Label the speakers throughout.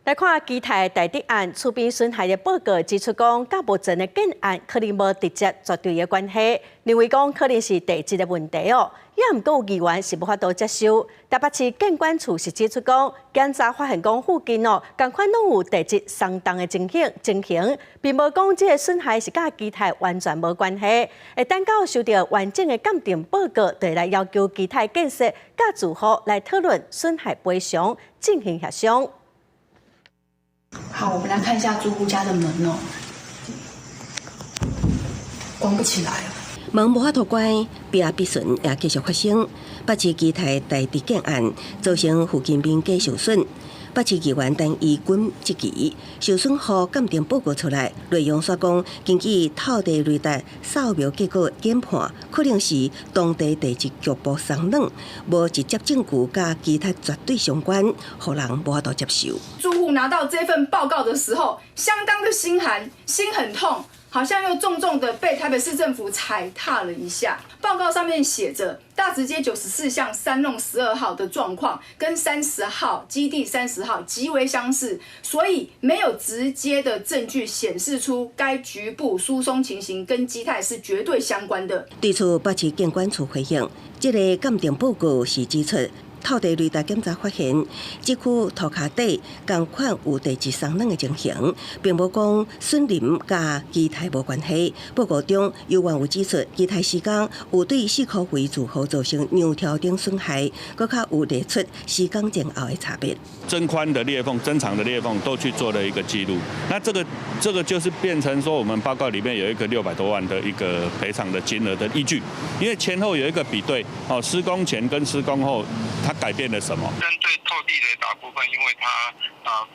Speaker 1: 來看基泰大直案厝邊損害的報告指出講，佮目前的建案可能無直接絕對的關係，認為講可能是地質的問題哦。也毋過有議員是無法度接受。台北市建管處是指出講，檢查發現講附近哦，仝款攏有地質鬆動的情形，並無講這个損害是佮基泰完全無關係。會等到收到完整的鑑定報告，就會來要求基泰建設佮住戶來討論損害賠償，進行協商。
Speaker 2: 好，我們來看一下住戶家的門哦，關不起來。
Speaker 3: 門無法度關，壁必損也繼續發生。北市基泰大直建案造成附近民家受損。北市議員陳怡君質疑，受損戶鑑定報告出來，內容煞講根據透地雷達掃描結果研判，可能是當地地質局部鬆軟，無直接證據佮基泰絕對相關，予人無法度接受。
Speaker 4: 住戶拿到這份報告的時候，相當的心寒，心很痛，好像又重重的被台北市政府踩踏了一下。報告上面寫着大直街94巷3弄12號的狀況，跟30號基地30號極為相似，所以沒有直接的證據顯示出該局部疏鬆情形跟基泰是絕對相關的。
Speaker 3: 對此，北市建管處回應，這个鑑定報告是指出，透地雷達檢查發現，這區塗跤底仝款有地質鬆軟的情形，並無講損鄰佮基泰無關係。報告中猶原有指出，基泰施工有對四箍圍住戶造成梁柱頂損害，閣較有列出施工前後的差別。
Speaker 5: 增寬的裂縫、增長的裂縫都去做了一個記錄。那這個就是變成說，我們報告裡面有一個600多萬的一個賠償的金額的依據，因為前後有一個比對，哦，施工前跟施工後，它改變了什麼？
Speaker 6: 針對透地雷達部分，因為它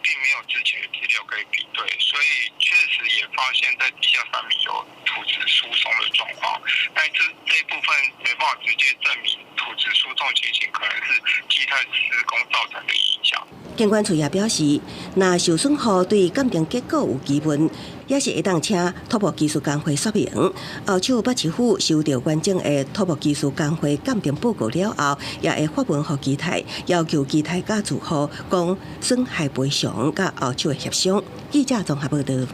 Speaker 6: 並沒有之前的資料可以比對，所以確實也發現在地下3米有土質疏鬆的狀況。但這一部分沒辦法直接證明土質疏鬆情形可能是基泰施工造成的影響。
Speaker 3: 建管處也表示，若受損戶對鑑定結果有疑問，也是會當請土木技術公會說明。後手北市府收到完整的土木技術公會鑑定報告了後，也會發文予基泰，要求基泰佮住戶講損害賠償佮後手的協商。記者綜合報道。